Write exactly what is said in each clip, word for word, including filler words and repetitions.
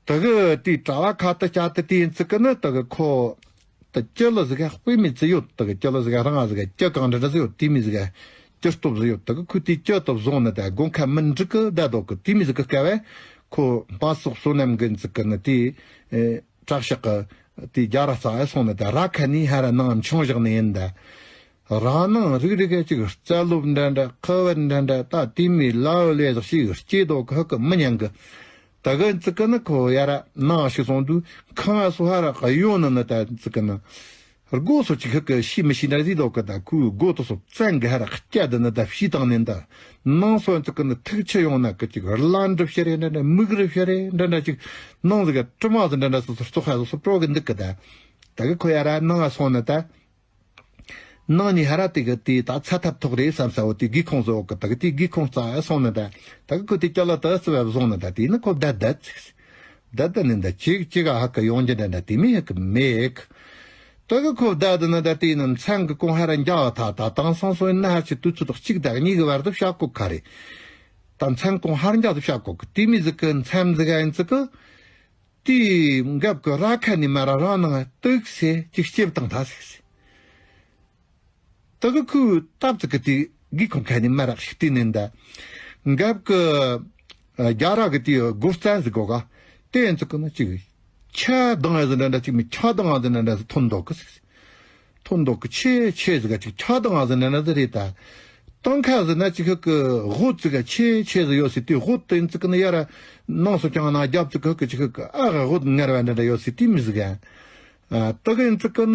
དེ་གི་དེའི་གྲྭ་བ་ཁ་ཏུ་བཅར་ཏེ་དེ་ཡིན་ཙི་གི་ནི་དེ་གི་ཁོ་དེ་ཅི་ལ་ཟིག་ག་དཔེ་མེད་ཙི་ཡོད། དེ་གི་ཅི་ལ་ཟིག་ག་རང་ང་ཟིག་ག་ཅི་གང་འདྲ་འདྲ་ཟིག་ཡོད། དེ་མི་ཟིག་ག་ཅི་སྟོབས་ཟིག་ཡོད། དེ་གི་ཁོས་དེ་ཅི་སྟོབས་བཟུང་ནི་ད་དགོན་ཁ་མི་འགྲིག་གི་བསྡད་འདུག་གི། དེ་མི་ཟིག་གི་སྐབས་བས་ཁོ་སྤ་སོག་བསོད་ནམས་གི་ཙི་གི་ནི་དེ་ཨེ་བྲག་ཤག་གི་དེ་རྒྱ་ར་རྩ་བས་སོང་ནི་ད་ར་ཁ་ནས་ཧ་ར་ནང་མཆོང་བཞག་ནི་ཡིན་ད། རང་ནང་རིག་རིག་ག་ཅིག་རྩ་སློབ་འདྲ་འདྲ་ཁུ་བར་འདྲ་འདྲ་ད་དེ་མི་ལ་བ་ལས་ཟིག་ཞིག་སྐྱེས་འདུག་གི་ཧ་གི་མི་ཉན་གི། ད་གི་ཙི་གི་ནི་ཁོ་ཡ་ར་ནང་ཞིག་སོང་དུས་ཁང་ང་སོ་ཧ་ར་གཡོ་ནི་ནི་ད་ཙི་གི་ནི་སྒོ་སོ་ཅིག་ཧ་གི་ཤི་མི་ཤི་འདྲ་ཟིག་འདུག་གི། ད་ཁོའི་སྒོ་དེ་སོ་བཙན་གི་ཧ་ར་སྐྱ་དི་ནི་ད་ཕྱི་བཏང་ནི་ད། ནང་སོ་ཙི་གི་ནི་ཐུག་ཆུ་ཡོང་ན་གི་ཅིག་རླན་འདྲ་ཤི་རེ་འདྲ་འདྲ་མུག་རེ་ཤི་རེ་འདྲ་འདྲ་ཅིག་ནང་ཟིག་ག་དྲི་མ་ཟིག་འདྲ་འདྲ་སོ་སོ་སོ་ཧ་སོ་སོ་སྤྲོ་གི་འདུག་གི། ད་ད་གི་ཁོ་ཡ་ར་ནང་ང་སོང་ནི་ད། ནང་ནས་ཧ་ར་དེ་གི་དེ་ད་ཚ་ཐབ་ཐོག་རེད་བསམ་ས་བོ་དེ་སྒེའུ་ཁུང་བཟོ་གི། ད་གི་དེ་སྒེའུ་ཁུང་རྩ་སོང་ནི་ད། ད་གི་ཁོ་དེ་ཅ་ལག་དེ་རྩི་བ་བཟུང་ནི་ད། དེ་ནི་ཁོ་བསྡད་བསྡད་ཚིག་བསྡད་བསྡད་ནི་ད། ཅིག་ཅིག་ག་ཧ་གི་ཡོང་རྒྱུ་འདྲ་འདྲ་དེ་མི་ཧ་གི་མེད་གི། ད་གི་ཁོ་བསྡད་བསྡད་ནི་ད། དེ་ནི་མཚན་གི་གུང་ཧ་ར་འཇག་ཐ་ད་དེང་སང་སོ་ཡིན་ན་ཧ་ཅི་དུས་ཚོད་དག་གཅིག་དང་གཉིས་གི་བར་དུ་བྱ་གོ་ཁ་རེད། ད་མཚན་གུང་ཧར་འཇག་ཏུ་བྱ་གོ་གི། དེ་མི་ཟིག་གི་མཚམས་ཟིག་ག་ཡིན་ཙི་གི། དེའི་འགབ་ཀྱི་ར་ཁ་ནས་མར་རང་ནང་ཏིག་སེ་ཅིག་ལྕེབ་བཏང་ཐལ་ཟིག་ཟེར། ད་གི་ཁོས་སྟབས་ཙི་གི་དེ་སྒེའུ་ཁུང་ཁ་ནས་མར་རག་ཞིག་བལྟས་ནས་འདའ། འགབ་ཀྱི་རྒྱ་ར་གི་དེའི་སྒོ་རྩ་ཟིག་གོ་ག། དེ་ཡིན་ཙི་གི་ན་ཅིག་ཆ་དང་ཟིག་འདྲ་འདྲ་ཅིག་མི་ཆ་དང་ཟིག་འདྲ་འདྲ་ཟིག་ཐོན་འདུག་གི་ཟིག་ཟེར། ཐོན་མདོག་གི་ཆེ་ཆེ་ཟིག་ག་ཅིག་ཆགས་དང་ང་ཟིག་འདྲ་འདྲ་ཟིག་རེད་ད། སྟོང་ཁ་ཟིག་ན་ཅིག་ཁ་གི་འོད་ཟིག་ག་ཆེ་ཆེ་ཟིག་ཡོད་ཟིག། དེ་འོད་དེ་ཡིན་ཙི་གི་ན་ཡ་ར་ནང་སོ་ཀྱང་ན་རྒྱབ་ཙི་ཁ་གི་ཅིག་ཁ་གི་ཨ་ག་འོད་ངར་བ་འདྲ་འདྲ་ཡོད་ཟིག། དེ་མི་ཟིག་ག་ཨ་ད་གི་ཡིན་ཙི་གི་ན་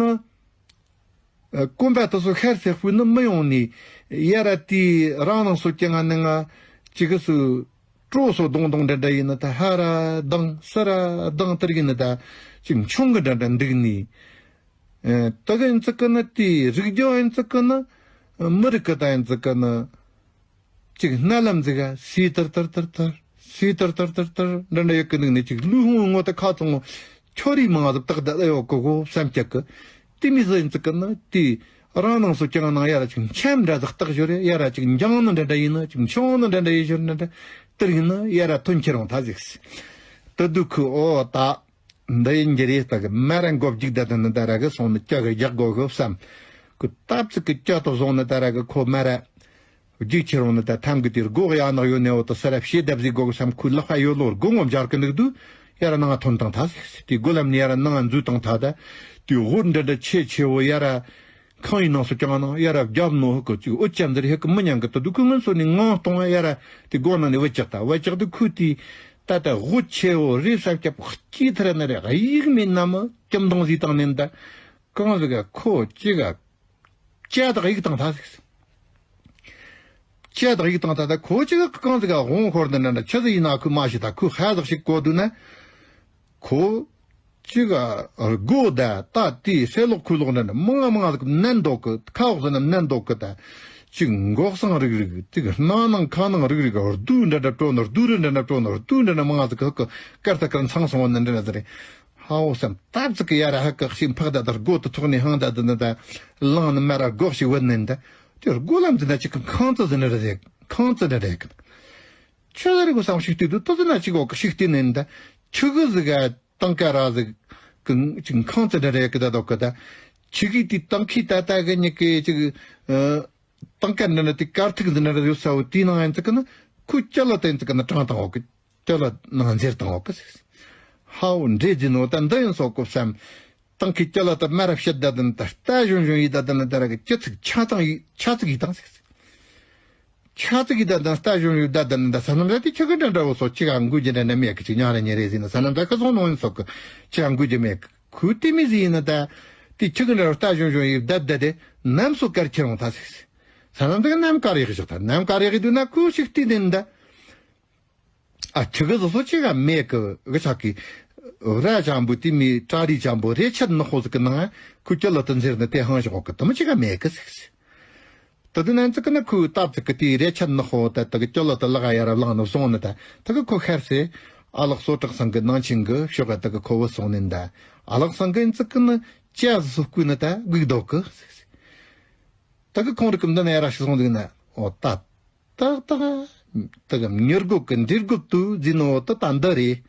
ཨ་གོམ་པ་དེ་སོ་ཤར་སེ་སྤུས་ནི་མི་ཡོང་ནི་ཡ་ར། དེ་རང་ནང་སོ་ཀྱང་ང་ནི་ང་ཅིག་གི་སུ་གྲོ་སོ་གདོང་གདོང་འདྲ་འདྲ་ཡིན་ན་ད་ཧ་ར་དང་ས་ར་དང་དེར་ཡིན་ན་ད་ཅིག་མཆོང་གི་འདྲ་འདྲ་འདུག་ནི། ཨེ། ད་གི་ཡིན་ཙི་གི་ནི་དེའི་རིག་རྒྱུ་ཡིན་ཙི་གི་ནི། མི་རིག་གི་ད་ཡིན་ཙི་གི་ནི། ཅིག་སྣ་ལམ་ཟིག་ག་སི་ཏར་ཏར་ཏར་ཏར། སི་ཏར་ཏར་ཏར་ཏར་འདྲ་འདྲ་ཡོད་གི་འདུག་ནི། ཅིག་ལུས་ཧོང་ངོ་ད་ཁ་ཚང་ངོ་ཁྱོ་རི་མང་ཟིག་བཏགས་བསྡད་ཡོད་གི་གོ་བསམ་ཀྱག་གི། དེ་མི་ཟིག་ཡིན་ཙི་གི་ནི་དེ་རང་ནང་སོ་ཀྱང་ནང་ཡ་ར་ཅིག་འཆམ་འདྲ་ཟིག་བཏགས་ཞོར་ཡ་ར་ཅིག་འཇང་ནི་འདྲ་འདྲ་ཡིན་ན། ཅིག་མཆོང་ནི་འདྲ་འདྲ་ཡིན་ཞོར་འདྲ་འདྲ་དེར་ཡིན་ན་ཡ་ར་ཐོན་ཁྱེར་འོང་ཐལ་ཟིག་ཟེར། ད་དུ་ཁོས་ཨོ་ད། འདི་ཡིན་གྱི་རེད། ད་གི་མ་ར་མགོ་བརྒྱུག་བསྡད་དུ་ནི་ད་ར་གི་སོང་ནི་སྐྱ་གི་རྒྱག་དགོ་གི་བསམ། ཁོས་སྟབས་ཙི་གི་སྐྱ་དོ་བཟུང་ནི་ད་ར་གི་ཁོ་མ་ར་བརྒྱུག་ཁྱེར་འོང་ནི་ད་ཐམ་གི་དེ་སྒོ་གཡའ་ནག་ཡོད་ནས་འོ་ད་ས་ར་ཕྱེ་བརྡབ་ཟིག་དགོ་གི་བསམ། ཁོས་ལག་པ་ཡོད་ལོ་སྒོ་ངོ་འབྱར་གི་འདུག་དུས་ཡ་ར་ནང་ང་ཐོན་བཏང་ཐལ་ཟིག་ཟེར། དེ་སྒོ་ལམ་ནས་ཡ་ར་ནང་ང་འཛུལ་བཏང་ཐལ། ད་དེ་འོད་འདྲ་འདྲ་ཆེ་ཆེ་བོ་ཡ་ར་ཁང་ཡི་ནང་སོ་ཀྱང་ནང་ཡ་ར་བརྒྱབ་ནོ་ཧུ་གི་ཅིག་འོད་ཅམ་ཟེར་ཧུ་གི་མི་ཉན་གི། ད་དུ་ཁོས་སྔོན་སོ་ནས་ངང་གཏོང་ཡ་ར་དེ་སྒོ་ནང་ནས་བུད་ཅག་ད་བུད་ཅག་དུ་ཁོས་དེ། ད་ལྟ་དབུ་ཆེ་བོ་རེད་བསམ་སྐྱབས་སྐྱིད་ཐར་ནི་རེད། གཡུག་མེད་ན་མི་ཀྱམ་དང་ཟིག་བཏང་ནས་འདི་གང་ཟིག་ག་ཁོ་ཅི་ག་ལྕགས་དག་གཡུག་བཏང་ཐལ་ཟིག་ཟེར། ལྕགས་དག་གཡུག་བཏང་ཐལ། ད་ཁོ་ཅི་ག་གང་ཟིག་ག་དབང་ཤོར་འདི་འདྲ་འདྲ་ཆི་ཟིག་ཡིན་ན་ཁོས་མ་ཤེས། ད་ཁོས་ཧ་ཟིག་ཞིག་གོ་འདུག་ན་ཁོ་ཅི་ག་སྒོ་ད་ད་དེའི་སེ་ལོག་ཁུ་ལོག་འདྲ་འདྲ་མང་ང་མང་ང་ཟིག་མནན་འདུག་གི། ཁ་འོག་ཟིག་ན་མནན་འདུག་གི། ད་ཅིག་མགོ་སང་རིག་རིག་ཅིག་སྣ་ནང་ཁ་ནང་རིག་རིག་རྡུལ་འདྲ་འདྲ་བྲོ་ནི་རྡུལ་རི་འདྲ་འདྲ་བྲོ་ནི་རྡུལ་འདྲ་འདྲ་མང་ང་ཟིག་གི་ཧུ་གི་དཀར་ཐ་དཀར་འཚང་སོང་བ་ནི་འདྲ་འདྲ་ཟིག་རེད། ཧའོ་བསམ། སྟབས་ཙི་གི་ཡ་ར་ཧུ་གི་ཞིག་འཕག་ད་ད་སྒོ་དེ་ཐོག་ནས་ཧང་ད་ད་ནི་ད་ལངས་ནི་མ་ར་སྒོ་ཞིག་བུད་ནི་འདི་དེ་སྒོ་ལམ་ཟིག་ན་ཅིག་གི་ཁང་བརྩེགས་ཟིག་འདྲ་རེད། ཁང་བརྩེགས་འདྲ་རེད་གི། ཆི་ཟིག་རེད་གོ་བསམ་ཞིག་བལྟས་དུས་དེ་ཟིག་ན་ཅིག་འོག་གི་ཞིག་བལྟས་ནི་འདི་ཆི་གི་ཟིག་ག་ཏང་ཀ་ར་ཟིག་གི་ཅིག་ཁང་བརྩེགས་འདྲ་རེད་གི། ད་དོ་གི་ད་ཆི་གི་དེ་ཏང་ཁའི་ད་ལྟ་གི་ཉི་གི་ཅིག་ཨ། ཏང་ཀ་འདྲ་འདྲ་དེ་དཀར་ཐིག་འདི་འདྲ་ཡོད་ས་བོ་དེའི་ནང་ཡིན་ཙི་གི་ན་ཁོས་ཅ་ལག་དེ་ཡིན་ཙི་གི་ན་དྲངས་བཏང་འོག་གི། ཅ་ལག་ནང་འཛེར་བཏང་འོག་གི་ཟེར། ཧའོ་འདྲེ་འཛིན་ནོ་ད་འདི་ཡིན་སོག་གོ་བསམ། ཏང་ཁའི་ཅ་ལག་དེ་མ་ར་བཤད་ད་དེ་ནི་ད་རྟ་ཞོན་ཞོན་ཡིན་ད་དེ་ནི་ད་ར་གི་ཅི་ཚིག་ཆ་ཚང་ཡིན་ཆ་ཚིག་ཡིན་བཏང་ཟིག་ཟེར། ཆ་ཚིག་གི་ད་དང་རྟ་ཞོན་ཡོད་ད་དང་ད་ས་ནམ་ཟ་དེ་ཆི་གི་འདྲ་འདྲ་བོ་སོགས་ཅི་ག་འགུལ་རྒྱུ་འདྲ་འདྲ་མེད་གི། ཅིག་ཉང་རེ་ཉེ་རེ་ཟིན་ན་ས་ནམ་ཟ་ཁ་སོང་ནོ་ཡིན་སོག་གི་ཅི་ག་འགུལ་རྒྱུ་མེད་གི། ཁོས་དེ་མི་ཟིན་ཡིན་ན་ད་དེ་ཆི་གི་འདྲ་རྟ་ཞོན་ཞོན་ཡོད་ད་ད་དེ་ནམ་སོ་དཀར་ཁྱེར་འོང་ད་ཟིག་ཟེར། ས་ནམ་ཟ་གི་ནམ་དཀར་ཡག་ཞོག་ད་ནམ་དཀར་ཡག་གི་དུས་ན་ཁོས་ཞིག་བལྟས་ནས་ད། ཨ་ཁྱི་གི་ཟོ་སོ་ཅི་ག་མེད་གི་གི་ཆག་གི། ར་ཅང་བུ་དེ་མི་ཏྲ་རི་ཅང་བུ་རེ་ཆད་ནག་ཧོ་ཟིག་གི་ནང་ཁུ་ཅི་ལ་དུ་འཛེར་ནི་དེ་ཧང་ཞོག་གི་དུ་མི་ཅི་ག་མེད་གི་ཟིག་ཟེར། ད་དུ་ནན་ཙི་ཀི་ནི་ཁུ་སྟབས་ཙི་ཀི་དེ་རེ་ཆད་ནག་ཧོ་ད་ད་གི་ཅི་ལ་དུ་ལག་ཡ་ར་ལང་ནི་བཟུང་ནི་ད་ད་གི་ཁུ་ཤར་སེ་ཨ་ལགས་སོ་དྲག་སང་གི་ནང་ཆིང་གི་ཤོག་ག་ད་གི་ཁོ་བུ་སོང་ནི་ད་ཨ་ལགས་སང་གི་ཙི་ཀི་ནི་ཅ་ཟུ་ཀུ་ནི་ད་གུག་དོག་གི་ཟིག་ཟེར། ད་གི་ཁོང་རི་ཀི་འདི་ནི་ཡ་ར་ཤི་སོང་ཟིག་ན་ཨོ་ད། ཏག་ཏག་ཏག་མྱུར་སྒོ་གི་འདྲིར་སྒོ་ཏུ་འཛིན་ནོ་ཏི་ད་འདི་རེད།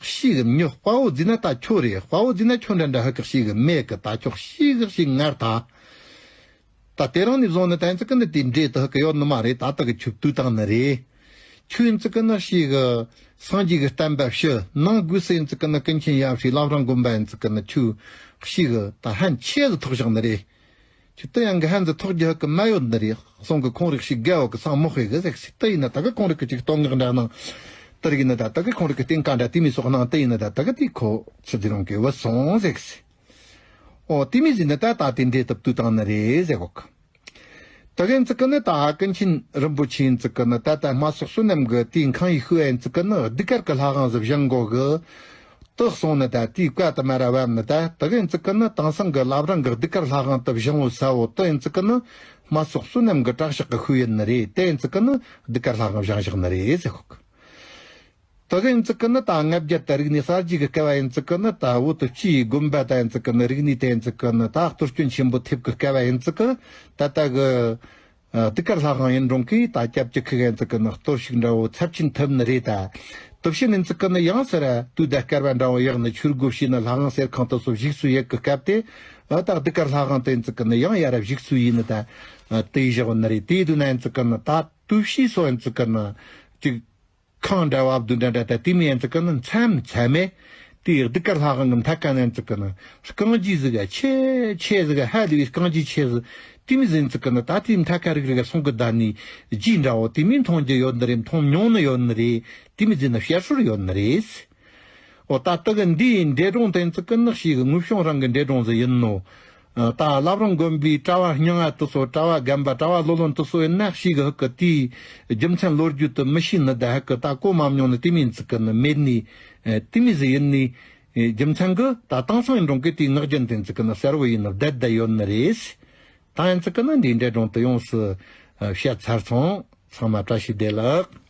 ཤི་གི་མྱི་དཔའ་བོ་བརྫིས་ན་ད་ཁྱོད་རེད། དཔའ་བོ་བརྫིས་ན་ཁྱོད་འདྲ་འདྲ་ཧ་གི་ཤི་གི་མེད་གི། ད་ཁྱོད་ཤི་གི་ཤི་ངར་ད། ད་དེ་རིང་ནས་བཟུང་ནི་ད་ཡིན་ཙི་ཀི་ནི་དེ་འདྲེ་དུ་ཧ་གི་ཡོད་ནི་མ་རེད། ད་ད་གི་ཁྱོད་བཏུལ་བཏང་ནི་རེད། ཁྱོད་ཡིན་ཙི་ཀི་ནི་ཤི་གི་སངས་རྒྱས་གི་བསྟན་པ་ཕྱི་ནང་དགོས་སུ་ཡིན་ཙི་ཀི་ནི་ཀུན་མཁྱེན་ཡབ་སྲས་བླ་བྲང་དགོན་པ་ཡིན་ཙི་ཀི་ནི་ཁྱོད་ཤི་གི་ད་ཧན་ཆེ་ཟི་ཐོག་བཞག་ནི་རེད། ཁྱོད་དུ་ཡང་གི་ཧན་ཟི་ཐོག་རྒྱུ་ཧ་གི་མ་ཡོད་ནི་རེད། གསུང་གི་ཁོང་རིག་ཤི་དགའ་བ་གི་སང་མོ་ཧེ་གི་ཟེག་སི་དུ་ཡིན་ན་ད་གི་ཁོང་རིག་གི་ཅིག་སྟོད་ངག་འདྲ་ནང་དུ་རིག་ཡིན་ན་ད་ད་གི་ཁོང་རིག་གི་སྟེང་ཀ་འདྲ་དེ་མི་སོགས་ནང་དུ་ཡིན་ན་ད་ད་གི་དེ་ཁོ་ཚུ་དེ་རང་གི་བུ་སོང་ཟེག་སི། ཨོ་དེ་མི་ཟིན་ན་ད་ད་དེ་འདྲེ་ཏབ་ཏུ་བཏང་ནི་རེད་ཟེག་གོ། ད་གིན་ཙི་ཀི་ནི་ད་ཀུན་མཁྱེན་རིན་པོ་ཆེ་ཡིན་ཙི་ཀི་ནི་ད་ད་སྨྲ་སོགས་བསོད་ནམས་གི་དེའི་ཁང་ཡིག་ཤུ་ཡིན་ཙི་ཀི་ནི་གདུགས་དཀར་གི་ལྷ་ཁང་ཟི་བཞེངས་གོ་གི། དུ་སོང་ནི་ད་དེའི་བཀའ་དུ་མ་ར་བབ་ནི་ད་ད་གིན་ཙི་ཀི་ནི་དེང་སང་གི་བླ་བྲང་གི་གདུགས་དཀར་ལྷ་ཁང་དུ་བཞེངས་བོ་ས་བོ་དུ་ཡིན་ཙི་ཀི་ནི་སྨྲ་སོགས་བསོད་ནམས་གི་གྲྭ་ཤག་གི་ཤུ་ཡིན་ནི་རེད། དེ་ཡིན་ཙི་ཀི་ནི་གདུགས་དཀར་ལྷ་ཁང་བཞེངས་བཞག་ནི་རེད་ཟེར་གོ་གི། དེ་གི་ཡིན་ཙི་ཀི་ནི་ད་ལྔ་བརྒྱ་དང་རིག་གནས་གསར་བརྗེ་གི་སྐལ་བ་ཡིན་ཙི་ཀི་ནི་ད་བོད་དུ་སྤྱི་ཡི་དགོན་པ་ད་ཡིན་ཙི་ཀི་ནི་རིག་གནས་དེ་ཡིན་ཙི་ཀི་ནི་ད་གཏོར་སྐྱོན་ཆེན་པོ་ཐེབས་གི་སྐལ་བ་ཡིན་ཙི་ཀི་ད་ལྟ་གི་གདུགས་དཀར་ལྷ་ཁང་ཡིན་རུང་གི་ད་སྐྱབས་ཀྱི་ཁུ་གི་ཡིན་ཙི་ཀི་ནི་གཏོར་བཤིག་འདྲ་བོ་ཚབས་ཆེན་ཐེབས་ནི་རེད་ད། དེ་བཞིན་ཡིན་ཙི་ཀི་ནི་ཡང་སར་དུས་ད་སྐལ་བ་འདྲ་བོ་ཡག་ནི་ཆུར་སྒོ་ཕྱེ་ནི་ལྷ་ཁང་གསེར་ཁང་དུ་སོ་བཞུགས་སུ་ཡེད་གི་སྐབས་དེ་ཨ་ད་གདུགས་དཀར་ལྷ་ཁང་དུ་ཡིན་ཙི་ཀི་ནི་ཡང་ཡར་བཞུགས་སུ་ཡིན་ནི་ད་དེ་ཡི་བཞག་ནི་རེད། དེ་དུས་ན་ཡིན་ཙི་ཀི་ནི་ད་དུས་ཕྱིས་སོ་ཡིན་ཙི་ཀི་ནི་ཅིག་ཁང་འདྲ་བ་བདུན་འདྲ་འདྲ་ད་དེ་མི་ཡན་ཙི་ཀི་ནི་མཚམས་མཚམས་མེ། དེའི་གདུགས་དཀར་ལྷ་ཁང་གི་མཐའ་ཀ་ནན་ཙི་ཀི་ནི་རྐང་རྗེས་ཟིག་ག་ཆེ་ཆེ་ཟིག་ག་ཧ་ལས་པའི་རྐང་རྗེས་ཆེ་ཟིག་དེ་མི་ཟིན་ཙི་ཀི་ནི་ད་དེའི་མཐའ་ཀ་རིག་རིག་ག་སོང་གི་ད་ནི་རྗེས་འདྲ་བོ་དེ་མི་མཐོང་རྒྱུ་ཡོད་ནི་རེད། མཐོང་མྱོང་ནི་ཡོད་ནི་རེད། དེ་མི་ཟིན་ན་བཤད་སྲོལ་ཡོད་ནི་རེད། འོ་ད་ལྟ་གི་འདིའི་འདྲེ་སྒྲུང་དེ་ཙི་ཀི་ནི་ཞིག་གི་ངུ་བྱུང་རང་གི་འདྲེ་སྒྲུང་ཟིག་ཡིན་ནོ། ད་བླ་བྲང་དགོན་པའི་གྲྭ་བ་རྙིང་བ་དུ་སོ་གྲྭ་བ་རྒན་པ་གྲྭ་བ་ལོ་ལོན་དུ་སོ་ཡིན་ན་ཞིག་གི་ཧུ་གི་དེའི་རྒྱུ་མཚན་ལོ་རྒྱུས་དུ་མི་ཤེས་ནི་ད་ཧུ་གི་ད་གོ་མ་མྱོང་ནི་དེ་མིན་ཙི་ཀི་ནི་མེད་ནི་དེ་མི་ཟིག་ཡིན་ནི་རྒྱུ་མཚན་གི་ད་དེང་སང་ཡིན་རུང་གི་དེའི་ངག་རྒྱུན་དེ་ཙི་ཀི་ནི་གསལ་བོ་ཡིན་ནི་བསྡད་བསྡད་ཡོད་ནི་རེད། ད་ཡིན་ཙི་ཀི་ནི་འདིའི་འདྲེ་སྒྲུང་དུ་ཡོངས་སུ་བཤད་ཚར་སོང་། ཚང་མ་བཀྲ་ཤིས་བདེ་ལེགས།